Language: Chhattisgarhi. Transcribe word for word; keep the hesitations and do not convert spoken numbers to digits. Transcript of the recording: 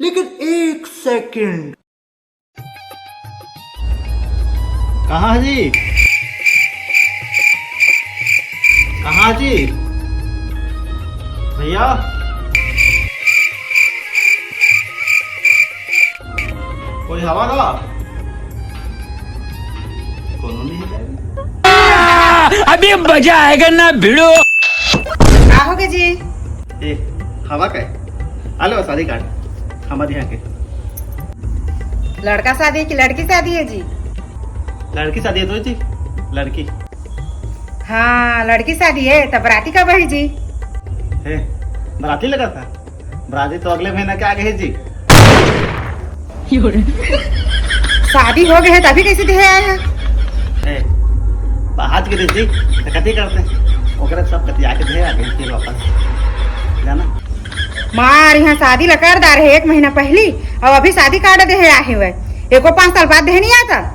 लेकिन एक सेकंड। कहाँ जी? कहाँ जी? भैया, कोई हवा का? कोनो नहीं है। अभी मजा आएगा ना भिड़ो। का होगे जी? ए, हवा का है? आलो शादी कार्ड, हमारे यहाँ के। लड़का शादी है कि लड़की शादी है जी? लड़की शादी है तो जी, लड़की। हाँ, लड़की शादी है, तब बराती कब है जी? ए, बराती लगा था? बराती तो अगले महीना के आगे है जी। शादी हो गए है, तभी कैसे देहे आए हैं? ए, बाहर के देसी, तो कथी करते हैं? ओकरे सब कतिया के देहे आगे फिर वापस। जाना? मार, यहाँ शादी ला कर डार है एक महीना पहली, और अभी शादी कार्ड देहे आहे हुए। एको पाँच साल बाद देहे नहीं आता।